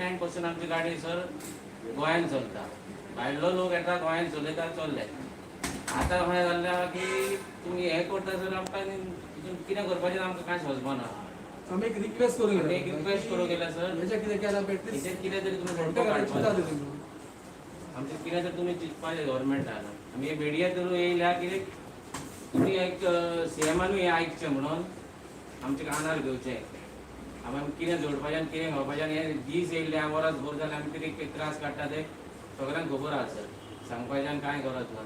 99% आमची गाडी सर गोंयान चलता. भायलो लोक येता, गोंयान चलयता, चल्ले. आतां अशें जाल्लें आहा की तुमी हें करता सर, आमकां आनी तितून कितें करपाचें आमकां कांय समजना. आमी एक रिक्वेस्ट करूंक आमी एक रिक्वेस्ट करूंक गेल्या सर. हेच्या कितें केला एटलीस्ट हेचेर कितें तरी तुमी खडको काडपाक, आमचें कितें तरी तुमी चिंतपाचें गव्हर्मेंटान. आमी हे मिडिया थ्रू येयल्या कितें तुमी एक सीएमानूय हें आयकचें म्हणून आमच्या कानार घेवचें. आमी कितें जोडपाचें आनी कितें खावपाचें आनी हे दीस येयल्ले, वरस भर जालें आमी कितें त्रास काडटा ते सगळ्यांक खबर आहा सर, सांगपाचें आनी कांय गरज ना.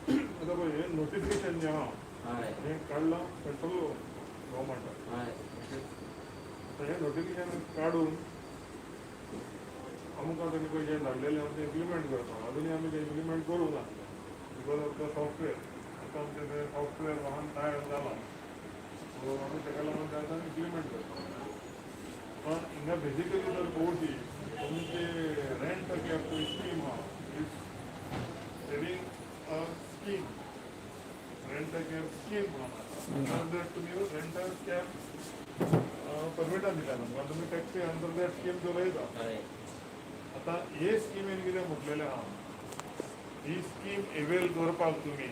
आतां पळय, हें नोटिफिकेशन जें आहा हें काडलां सेंट्रल गव्हर्मेंटान. आतां हें नोटिफिकेशन काडून आमकां तेणी पळय जें धाडलेलें आहा तें इम्प्लिमेंट करपाक. अजुनूय आमी तें इम्प्लिमेंट करूंक ना because of the software. आतां आमचें तें सॉफ्टवेअर वाहन तयार जालां, सो आमी तेका लागून तें आतां इम्प्लिमेंट करता. पण हिंगा बेजिकली जर पळोवशी, तुमचे रेंट कॅब स्कीम आहा, is having a scheme, rent cab scheme म्हणून आसा. अंडर that तुमी रेंट कॅब परमिटां दिल्या तुमकां, तुमी टॅक्सी अंडर that scheme चलयता. आतां हे स्किमीन कितें म्हटलेलें आहा, ही स्कीम एवेल करपाक तुमी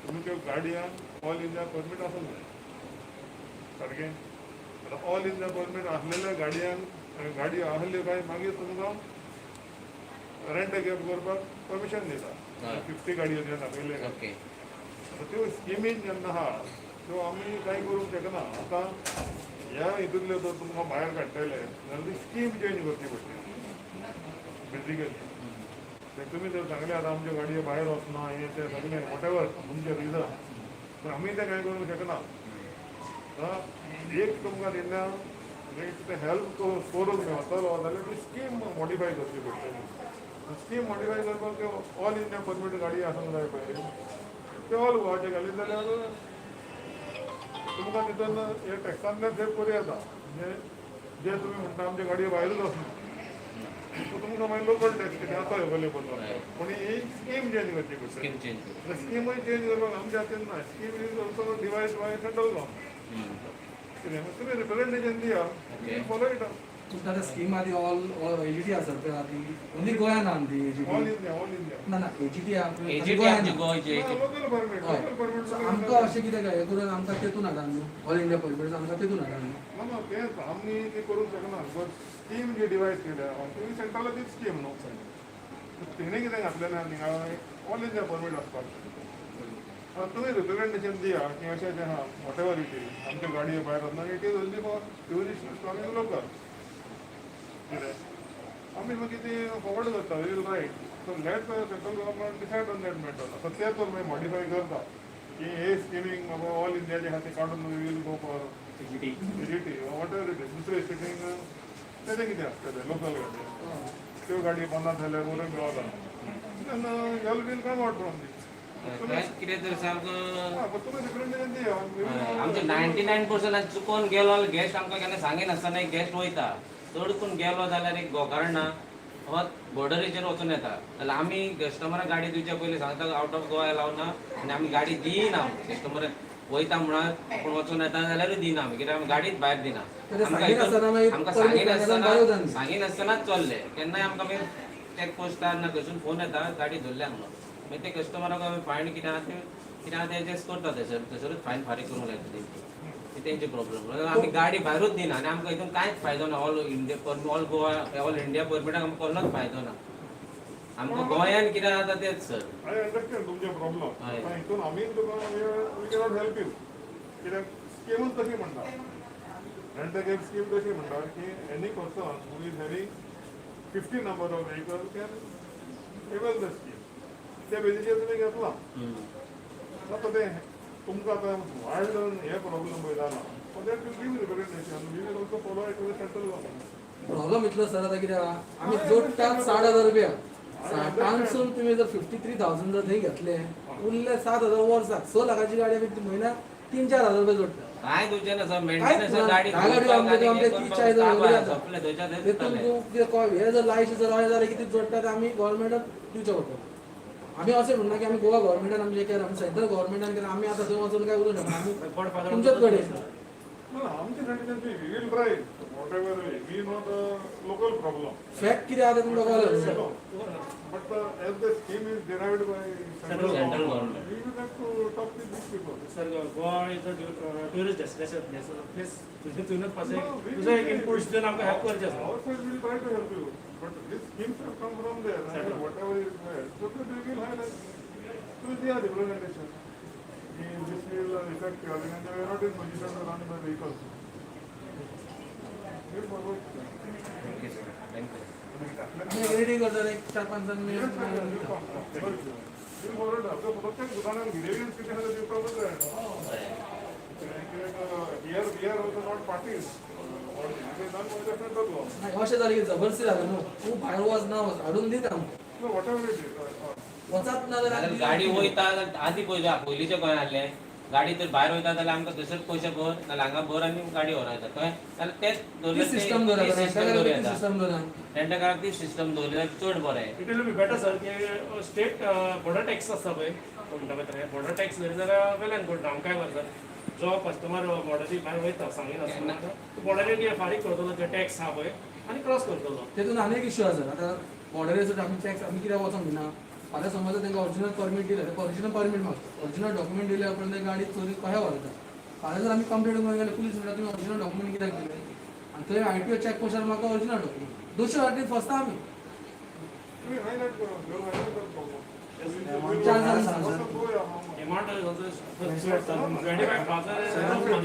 तुमच्या गाडयांक ऑल इंडिया परमीट आसूंक जाय सारकें. आतां ऑल इंडिया परमीट आसलेल्या गाडयांक, गाडी आहल्यो काय मागीर तुमकां रेंट कॅब करपाक परमिशन दिता. 50 गाडयो ज्यो दाखयले. आतां त्यो स्किमीन जेन्ना आहा त्यो आमी कांय करूंक शकना. आतां ह्या हितूंतल्यो जर तुमकां भायर काडटले जाल्यार ती स्कीम चेंज करची पडटली बेजिकली. ते तुमी जर सांगले आतां आमच्यो गाडयो भायर वचना, हें तें सगळें, what ever तुमचें रिजन, पूण आमी तें कांय करूंक शकना. आतां एक तुमकां तेन्ना एक ते हेल्प करूंक मेळटलो जाल्यार ती स्कीम मॉडिफाय करची पडटली. स्कीम मॉडिफाय करपाक त्यो ऑल इंडिया परमीट गाडी आसूंक जाय पळय, ते ऑल गोवाचे घालीत जाल्यार तुमकां तितून हे टॅक्सांतल्यान सेव करूं येता. म्हणजे जे तुमी म्हणटा आमच्या गाडयो भायरूच वचना, सो तुमकां मागीर लोकल टॅक्स कितें आतां अवेलेबल जाता, पूण ही स्कीम चेंज करची पडटली. स्कीम चेंज कर. स्किमूय चेंज करपाक आमच्या हातीन ना. Scheme is also devise by central government. कितें तुमी रिप्रेझेंटेशन दिया, फॉलो it. तुमकां आतां स्कीम आहा ती ऑल ऑल एजीटी आसा पळय ती ओन्ली गोंयान आहा ती all AGT. India, all India. ना ना, एजीटी आहा. एजीटी आमची गोंयची. Local permit, local permit. आमकां अशें कितें काय हें करून आमकां तेतून हाडा न्हू, ऑल इंडिया परमीट आमकां तेतून हाडा न्हू. ना ना, तेंच आमी ती करूंक शकना because scheme जी डिवायज केल्या ती सेंट्रला तीच स्कीम न्हू. तेणें कितें घातलेलें आहा थिंगा, ऑल इंडिया परमीट आसपाक. आतां तुमी रिप्रेझेंटेशन दिया की अशें अशें आहा, what ever it is, आमच्यो गाडयो भायर वचना, it is only for tourist coming local. कितें आमी मागीर ती फॉरवर्ड करता, we'll write, so let central government decide on that matter. आतां ते तर मागीर मॉडिफाय करता की हे स्किमींग बाबा ऑल इंडियाचे खातीर काडून we'll go for AGT, whatever it is. दुसरे स्टेटींक तेजें कितें आसतलें, लोकल गाडी त्यो गाडी 50 जाल्यार बऱ्यो मेळना, तेन्ना y'all will come out from this. कितें तर सामको. हां, तुमी रिप्रेझेंटेशन दिया. आमचे 99% चुकोन गेलो गेस्ट, आमकां केन्ना सांगिनासतना एक गेस्ट वयता. चड करून गेलो जाल्यार एक गोकर्णा हो बॉर्डरीचेर वचून येता जाल्यार आमी कस्टमराक गाडी दिवच्या पयलीं सांगता, आवट ऑफ गोवा लावना आनी आमी गाडी दिना. कस्टमर वयता म्हणून आपूण वचून येता जाल्यारूय दिना आमी, कित्याक आमी गाडीच भायर दिना. तर आमकां सांगिनासतना मागीर आमकां permit सांगिनासतना भायर वचना. सांगिनासतनाच चल्ले. केन्नाय आमकां मागीर चॅक पोस्टार ना खंयसून फोन येता, गाडी धरल्या म्हणून. मागीर ते कस्टमराक आमी फायन कितें आहा ते, कितें आहा ते एडजस्ट करता. थंयसर थंयसरूच फायन फारीक करूंक लायता तेंची. ती तेंची प्रॉब्लम. आमी गाडी भायरूच दिना आनी आमकां हितून कांयच फायदो ना. All India, all Goa, all India परमिटाक आमकां कसलोच फायदो ना. आमकां गोंयान कितें जाता तेच sir. I understand तुमचे प्रॉब्लम. आतां हितून आमी तुका we cannot help you, कित्याक स्किमूच तशी म्हणटा, रेंट कॅब स्कीम तशी म्हणटा की any person who is having 50 number of vehicle can avail the scheme. त्या बेजीचेर तुमी घेतला. आतां तें तुमकां आतां वायल्ड हे प्रॉब्लम पळय जाला, for that you give representation, we will also follow it to the central government. Problem इतलो सर, आतां कितें आहा, आमी जोडटात 60,000 रुपया. 60 सून तुमी जर 53,000 जर थंय घेतले, उरले 7,000. वर्साक 6 लाखाची गाडी आमी म्हयन्याक 3-4 हजार रुपया जोडटा. काय दिवचें ना सर. कांयच मेंटेनन्स ना. गाडी धा गाडयो आमचे आमचे 30-40 हजार वयर जाता. सोंपले थंयच्या थंय. तेतून तूं कितें हे जर लायशी जर अशें जाल्यार कितें जोडटा ते आमी गव्हर्मेंटाक दिवचें पडटलें. आमी अशें म्हणना की आमी गोवा गव्हर्मेंटान आमचें केलें, आमी सेंट्रल गव्हर्मेंटान केलें. आमी आतां थंय वचून काय उलोवंक शकना आमी. तुमच्याच कडेन. ना, आमचे साठी we will try whatever way. We know the local problem. Fact कितें आहा तें तुमकां कळ्ळें. But as the scheme is derived by central Central government, government. we will have to talk with these people. Sir, Goa is a tourist destination place. Please तुझे तुनच पासे No, we तुझो एक will- inputs दिवन आमकां help करचें आसा. Our side will try to help you, but these schemes have come from there, and Central. Whatever is there, so that we will highlight to their representation. This will affect you, and they are not in position to run the vehicles. We'll forward. Thank you sir, thank you. आमी ready करतात एक चार पांच जाण Yes, मेळून. sir, we'll come. We'll forward. आपल्या प्रत्येक दुकानात ग्रेव्हियन्स किती आसा ते दिवपाकच जाय. Here, we are also not parties. Central law. नाही, अशें जालें की जबरदस्ती जालें न्हू, तूं भायर वच ना वच हाडून दिता आमकां. No, whatever it is. वचात ना जाल्यार जाल्यार गाडी वयता जाल्यार आदी पयलीं पयलींच्या गोंयांत आहलें, गाडी तर भायर वयता जाल्यार आमकां थंयसर पयशे भर, नाल्यार हांगा भर आनी गाडी व्हरोन येता कळ्ळें. जाल्यार तेच ती दवरलें, सिस्टम ती सिस्टम दवरूं येता. सिस्टम दवरा. रेंटकाराक ती सिस्टम दवरली जाल्यार चड बरें. It will be better sir की स्टेट बॉर्डर टॅक्स आसता पळय, म्हणटा पळय, बॉर्डर टॅक्स जरी जाल्यार वेल एंड गुड. आमकांय बरें सर, जो कस्टमर बॉर्डरी भायर वयता सांगिनासतना तो बॉर्डरीर कितें फारीक करतलो, जे टॅक्स आहा पळय आनी क्रॉस करतलो. तेतून आनी एक इश्यू आसा. आतां बॉर्डरीचो आमी टॅक्स आमी कित्याक वचोंक दिना? फाल्यां समज तांकां ओरिजिनल परमीट दिलें, ते ओरिजिनल परमीट मागता. ओरिजिनल डॉक्युमेंट दिल्या उपरांत ते गाडी चोरी कशें व्हरता? फाल्यां जर आमी कंप्लेन करूंक गेले, पुलीस म्हणटा तुमी ओरिजिनल डॉक्युमेंट कित्याक दिलें? आनी थंय आरटीओ चॅक पोस्टार म्हाका ओरिजिनल डॉक्युमेंट दुसऱ्या वाटेन फसता आमी. तुम्ही highlight करा, you will highlight the problem. चार जाण सांग. एमावंट 25,000.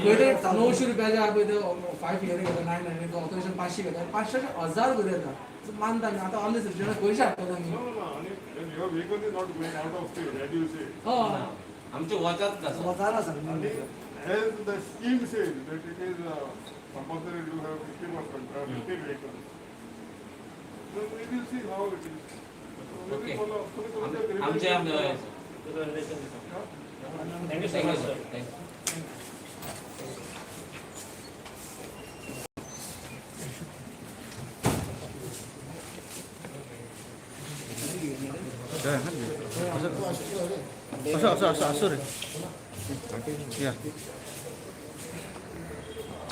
पळय ते 900 रुपयाचे आहा पळय ते फायव इयर घेता, 990 ऑथोरेशन 500 घेता, 500 1000 करूं येता. मानता आमी आतां ऑन the सिस्टम पयशे हाडटा आमी. No, no, no, आणि your vehicle is not going out of state, as you say. हय. आमचे वचत ना सर. आणि as the scheme says that it is compulsory to have 50%, 50 vehicles. Then we will see how it is. So we will Okay. follow. तुम्ही तुमच्या आमचे grievance- thank you so thank you much sir, sir. Thank you. असं असं असं असं रे या.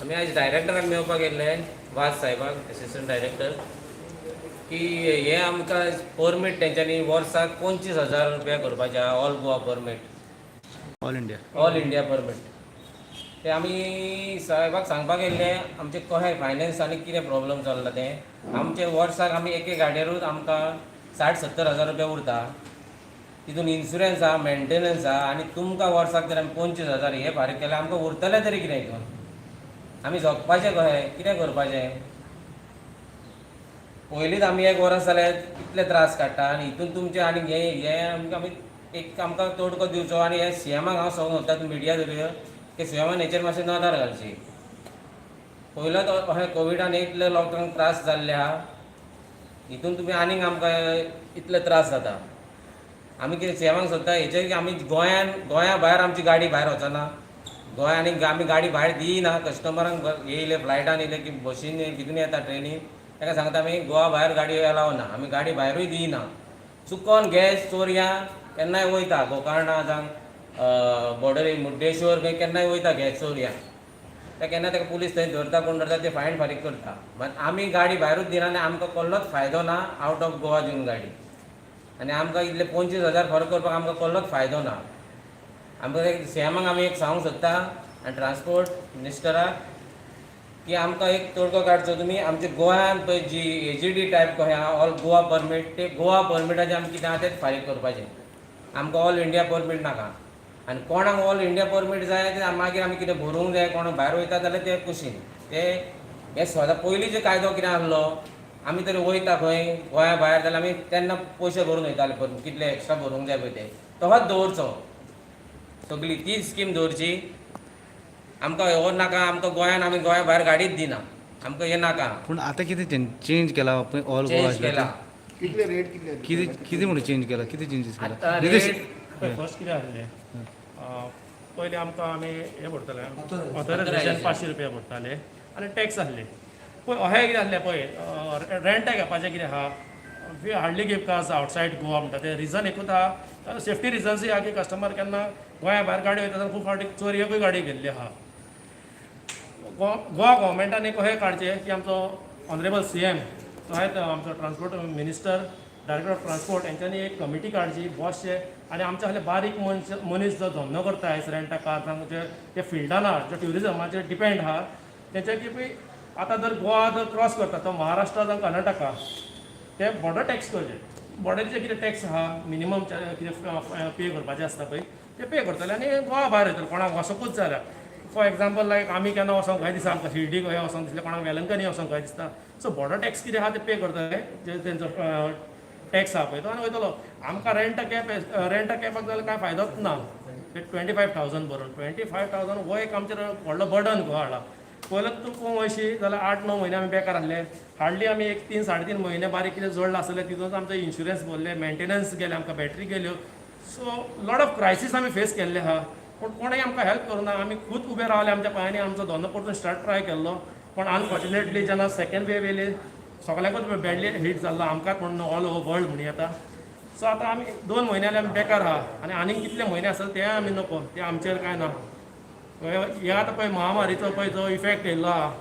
आमी आयज डायरेक्टराक मेळपाक गेल्ले, वास साहेबाक, एसिस्टंट डायरेक्टर, की हे आमकां परमीट तेंच्यांनी वर्साक 25,000 रुपया करपाचे आहा, all Goa permit. All India. All India permit. ते आमी साहेबाक सांगपाक गेल्ले आमचे कशें फायनान्स आनी कितें प्रॉब्लम चल्ला तें. आमचे वर्साक आमी एके गाडयेरूच आमकां 60-70 हजार रुपया उरता. तितून इन्शुरन्स आहा, मेंटेनन्स आहा, आनी तुमकां वर्साक जर आमी 25,000 हे फारीक केल्यार आमकां उरतलें तरी कितें हितून? आमी जगपाचें कशें? कितें करपाचें? पयलींच आमी एक वर्स जाल्यार इतले त्रास काडटा आनी हितून तुमचें आनी हे हे आमकां आमी एक आमकां तोडको दिवचो. आनी हे सीएमाक हांव सांगूंक सोदता, तुमी मिडिया धरुया की सीएमान हेचेर मातशें नदर घालची. पयलोच अशें कोविडान इतले लोकांक त्रास जाल्ले आहा, हितून तुमी आनीक आमकां इतले त्रास जाता. आमी कितें सीएमाक सोदता हेचेर की आमी गोंयान गोंया भायर आमची गाडी भायर वचना, गोंया आनी आमी गाडी भायर दिना. कस्टमरांक येयले फ्लायटान येयले की बशीन कितून येता ट्रेनीन, ताका सांगता आमी गोवा भायर गाडी अलाव ना, आमी गाडी भायरूय दिना. चुकोन गॅस चोरयां केन्नाय वयता गोकर्णा जावं बॉर्डरी मुर्डेश्वर खंय केन्नाय वयता गॅस चोरयां. ते केन्ना ताका पुलीस थंय धरता, कोण धरता ते फायन फारीक करता. मात आमी गाडी भायरूच दिना आनी आमकां कसलोच फायदो ना आवट ऑफ गोवा दिवन गाडी. आनी आमकां इतले 25,000 फरक करपाक आमकां कसलोच फायदो ना. आमकां सीएमाक आमी एक सांगूंक सोदता आनी ट्रान्सपोर्ट मिनिस्टराक की आमकां एक तोडको काडचो तुमी. आमच्या गोंयांत पळय जी एजीडी टायप कशें आहा ऑल गोवा परमीट, ते गोवा परमिटाचें आमी कितें आहा तें फारीक करपाचें. आमकां ऑल इंडिया परमीट नाका. आनी कोणाक ऑल इंडिया परमीट जाय ते मागीर आमी कितें भरूंक जाय, कोणाक भायर वयता जाल्यार ते कुशीन. ते हे स्वता पयलींचे कायदो कितें आसलो, आमी तरी वयता खंय गोंया भायर जाल्यार आमी तेन्ना पयशे भरून वयताले, कितले एक्स्ट्रा भरूंक जाय पळय ते तहोच दवरचो. सगळी तीच स्कीम दवरची. आमकां हो नाका. आमकां गोंयान आमी गोंया भायर गाडीच दिना, आमकां हें नाका. पूण आतां कितें चेंज केला पळय ऑल गोवा? चेंज केला. कितले रेट कितले? कितें कितें म्हणून चेंज केला, कितें चेंजीस केला? आतां नितेश, रेट फर्स्ट कितें आसलें, पयलीं आमकां आमी हें भरताले, Authorization. Authorisation 500 रुपया भरताले आनी टॅक्स आसले पळय. अहें कितें आसलें पळय, रेंटा घेवपाचें कितें आहा, we hardly give cars outside Goa म्हणटा तें रिजन एकूच आहा, सेफ्टी रिजन्सूय आहा की कस्टमर केन्ना गोंया भायर गाडी वयता तेन्ना खूब फावटी चोरयेकूय गाडी गेल्ली आहा. गोवा गव्हर्मेंटान एक अशें काडचें की आमचो ऑनरेबल सीएम तशेंच आमचो transport minister, director of transport हेंच्यांनी एक कमिटी काडची, बसचे आनी आमच्या असले बारीक मनीस जो धंदो करता आयज रेंटा कार जे ते फिल्डान आहा, जे ट्युरिजमाचेर डिपेंड आहा, तेंच्या की आतां जर गोवा जर क्रॉस करता तो महाराष्ट्रा जावं कर्नाटका, ते बॉर्डर टॅक्स करचे. बॉर्डरीचे कितें टॅक्स आहा, मिनिमम कितें पे करपाचें आसता पळय, ते पे करतले आनी गोवा भायर वयतले. कोणाक वचोंकूच जाय जाल्यार, फॉर एग्जाम्पल लायक आमी केन्ना वचोंक काय दिसता, आमकां शिर्डी खंय वचोंक दिसलें, कोणाक वेलंकनी वचोंक काय दिसता, सो बॉर्डर टॅक्स कितें आहा ते पे करतले, जे तेंचो टॅक्स आहा पळय तो, आनी वयतलो. आमकां रेंट कॅबाक जाल्यार कांय फायदोच ना. ते 25,000 भरून, 25,000 हो एक आमचेर व्हडलो बर्डन कसो हाडला. पयलो तूं पळोवंक वयशी जाल्यार 8-9 म्हयने आमी बेकार आसले. हाडली आमी एक 3-3.5 म्हयने बारीक कितें जोडलां आसलें, तितून आमचें इन्शुरन्स भरलें, मेंटेनन्स गेलें, आमकां बॅटरी गेल्यो. सो लॉट ऑफ क्रायसीस आमी फेस केल्ले आहा, पूण कोणें आमकां हेल्प करूं ना. आमी खूद उबे रावले आमच्या पांयांनी, आमचो धंदो परतून स्टार्ट ट्राय केल्लो, पूण अनफॉर्च्युनेटली जेन्ना सेकंड वेव येयली, सगळ्यांकूच बॅडली हीट जाल्लो, आमकांच म्हणून ऑल ओवर वर्ल्ड म्हणूं येता. सो आतां आमी 2 म्हयने जाले आमी बेकार आहा आनी आनीक कितले म्हयने आसत ते आमी नको, ते आमचेर कांय ना. हे आतां पळय महामारीचो पळय जो इफेक्ट येयल्लो आहा,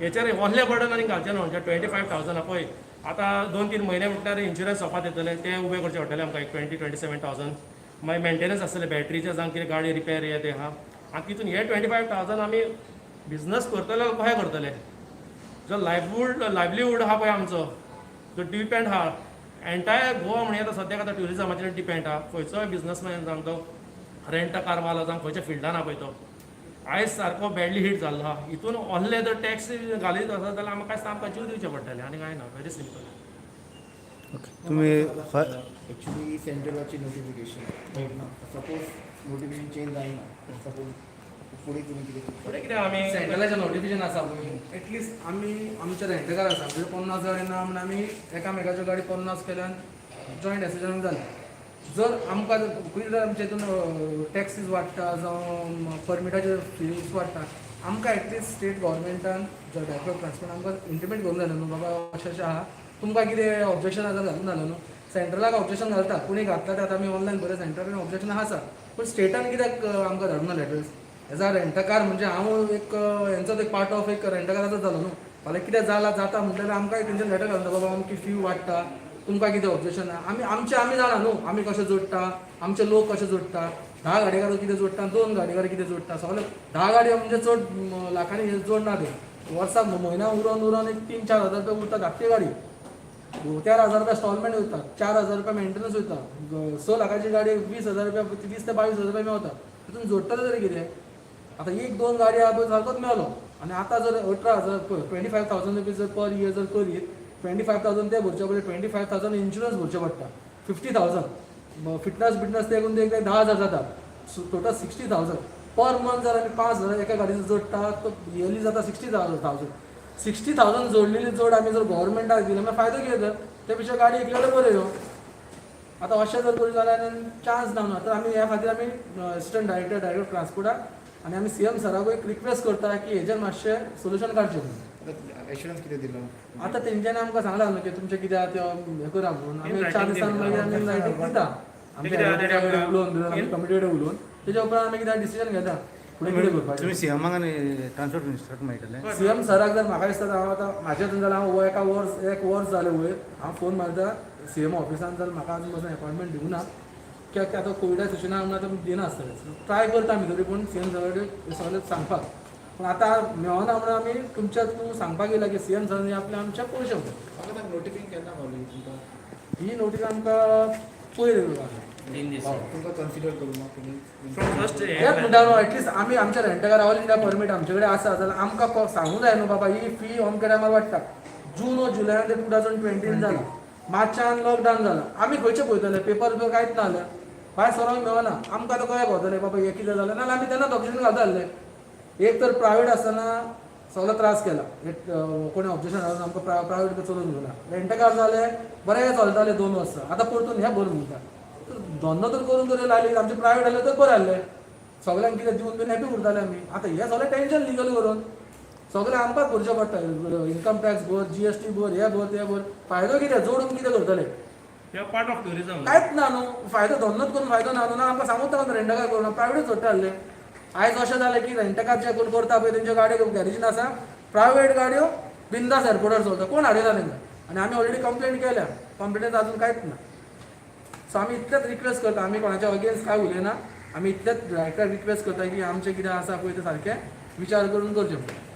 हेचेर व्हडलें बर्डन आनी घालचें न्हू. म्हणजे 25,000 पळय, आतां 2-3 म्हयने म्हटल्यार इन्शुरन्स सोंपात येतले, ते उबे करचे पडटले आमकां एक 20-27,000. मागीर मेंटेनन्स आसतले बॅटरीचे, जावं कितें गाडी रिपेर हे ते आहा. आनी तितून हे 25,000 आमी बिजनस करतले कशें करतले? जो लायवलीहूड आहा पळय आमचो, जो डिपेंड आहा, एंटायर गोवा म्हणूं येता सद्याक आतां ट्युरिजमाचेर डिपेंड आहा. खंयचोय बिजनसमॅन जावं तो रेंट कार वालो जावं खंयच्या फिल्डान आहा पळय, तो आयज सारको बॅडली हीट जाल्लो आहा. हितून व्हडले जर टॅक्स घालीत आसत जाल्यार आमकां कांय आमकां जीव दिवचे पडटले आनी कांय ना. Very simple. तुम्ही एक्चुअली सेंट्रलाची नोटिफिकेशन, सपोज नोटिफिकेशन चेंज जायना, सपोज फुडें तुमी कितें? फुडें कितें आमी सेंट्रलाचें नोटिफिकेशन आसा पळय, एटलिस्ट आमी आमचे रेंटेकार आसा, आमचे 50 गाडी ना म्हणून आमी एकामेकाच्यो गाडी 50 केल्यान जॉयंट एसोसिएशन जालें. जर आमकां खंय जर आमच्या हितून टॅक्सीस वाडटा जावं परमिटाचे फीज वाडटा, आमकां एटलिस्ट स्टेट गव्हर्मेंटान जो डायरेक्टर ऑफ ट्रान्सपोर्ट आमकां इंटिमेट करूंक जाय न्हू, बाबा अशें अशें आहा, तुमकां कितें ऑब्जेक्शन आसा घालूंक जालें न्हू. सेंट्रलाक ऑब्जेक्शन घालता, कोणी घातला ते आतां आमी ऑनलायन बरें, सेंट्रल कडेन ऑब्जेक्शन आसा, पूण स्टेटान कित्याक आमकां धाडूंक ना लेटर्स? एज अ रेंटकार म्हणजे हांव एक हेंचोच एक पार्ट ऑफ एक रेंटकाराचो जालो न्हू. फाल्यां कितें जाला जाता म्हटल्यार आमकां तेंच्यान लेटर घालता, बाबा अमकी फी वाडटा, तुमकां कितें ऑब्जेक्शन आहा? आमी आमचे आमी जाणा न्हू आमी कशें जोडटा, आमचे लोक कशे जोडटा, 10 गाडयेकार कितें जोडटा, दोन गाडयेकार कितें जोडटा. सगळे 10 गाडयो म्हणजे चड लाखांनी हे जोडना. ते वर्साक म्हयन्या उरोन उरोन एक 3-4 हजार रुपया उरता. धाकटी गाडी 13,000 रुपया इन्स्टॉलमेंट वयता, 4,000 रुपया मेंटेनन्स वयता. 6 लाखाची गाडी 20,000 रुपया, 20 ते 22 हजार रुपया मेवता. तितून जोडटले तरी कितें? आतां एक दोन गाडी आहा पळय, सारकोच मेवलो. आनी आतां जर 18,000, ₹25,000 जर पर इयर जर करीत, 25,000 ते भरचे पडले, 25,000 इन्शुरन्स भरचे पडटा, 50,000 फिटनस बिटनस ते करून ते एक 10,000 जाता, टोटल 60,000 पर मंथ. जर आमी 5,000 एका गाडयेचो जोडटा, तो इयरली जाता 60,000. 60,000 जोडलेली जोड आमी जर गव्हर्मेंटाक दिली मागीर फायदो कितें? तर ते पेक्षा गाडी विकल्यार बरें ह्यो. आतां अशें जर करीत जाल्यार चान्स ना न्हू. तर आमी ह्या खातीर आमी असिस्टंट डायरेक्टर, डायरेक्टर ट्रान्सपोर्टाक आनी आमी सीएम सराकूय एक रिक्वेस्ट करता की हेजेर मातशें सोल्युशन काडचें म्हणून. आतां एश्युरन्स कितें दिलो? आतां तेंच्यांनी आमकां सांगलां न्हू की तुमचें कितें आहा तें हें करा म्हणून. आमी 4 दिसान मागीर आमी लायटीक दिता. आमच्या कडेन उलोवन बिलोवन, आमी कमिटी कडेन उलोवन, तेच्या उपरांत आमी कितें डिसिजन घेता फुडें कितें करपाचें. तुम्ही सीएमाक आनी ट्रान्सपोर्ट मिनिस्टराक मेळटले? सीएम सराक जर म्हाका दिसता, हांव आतां म्हाज्या हितून जाल्यार हांव एका वर्स, एक वर्स जालें वयर हांव फोन मारता सीएम ऑफिसान, जाल्यार म्हाका अजून पासून अपॉयंटमेंट दिवना. कित्याक आतां कोविडा सिच्युएशन म्हणून आतां दिना आसतलें. ट्राय करता आमी तरी पूण सीएम सरा कडेन सगळें सांगपाक, पूण आतां मेळना म्हणून आमी तुमच्या थ्रू सांगपाक येयला की सीएम सरांनी आपले आमच्या पळोवचें म्हणून. म्हाका नोटिफिकेशन केन्ना पावली तुमकां? ही नोटीस आमकां पयर येयली. 3 दीस. तुमकां कन्सिडर करूं ना तुमी? From first. तेच म्हणटा न्हू, एटलिस्ट आमी आमच्या रेंटकार ऑल इंडिया परमीट आमचे कडेन आसा जाल्यार आमकां सांगूं जाय न्हू, बाबा ही फी अमके टायमार वाडटा. जून वो जुलयान ते 2020 जाला, मार्चान लॉकडावन जाला. आमी खंयचे पळयतले पेपर बिपर? कांयच ना जाल्यार भायर सरोंक मेळना. आमकां आतां कशें कळटलें बाबा हें कितें जालें? नाजाल्यार आमी तेन्नाच ऑब्जेक्शन घालता आसले. एक तर प्रायवेट आसतना सगळो त्रास केला, एक कोणी ऑब्जेक्शन घालून आमकां प्रायवेट चलोवन घेवना. रेंटकार जाले बरें चलताले 2 वर्सां, आतां परतून हें भर म्हणटा. तर धंदो तर करून तरी लायले. आमचे प्रायवेट आसले तर बरें आसलें, सगळ्यांक कितें दिवन बीन हॅपी उरताले आमी. आतां हें सगळें टेंशन लिगल करून सगळें आमकांच भरचें पडटा. इन्कम टॅक्स भर, जीएसटी भर, हें भर, तें भर. फायदो कितें? जोडून कितें करतले? Part of tourism. कांयच ना न्हू फायदो. धंदोच करून फायदो ना न्हू. ना आमकां सांगूच नाका रेंटकार करूं, प्रायवेटच जोडटा आसले. आयज अशें जालें की रेंटकार जे कोण करता पळय, तेंच्यो गाडयो गॅरेजीन आसा, प्रायवेट गाडयो बिंदास एअरपोर्टार चलता, कोण हाडिना तेंकां. आनी आमी ऑलरेडी कंप्लेन केल्या, कंप्लेन अजून कांयच ना. सो आमी इतलेंच रिक्वेस्ट करता, आमी कोणाच्या अगेन्स्ट कांय उलयना. आमी इतलेंच डायरेक्टर रिक्वेस्ट करता की आमचें कितें आसा पळय तें सारकें विचार करून करचें.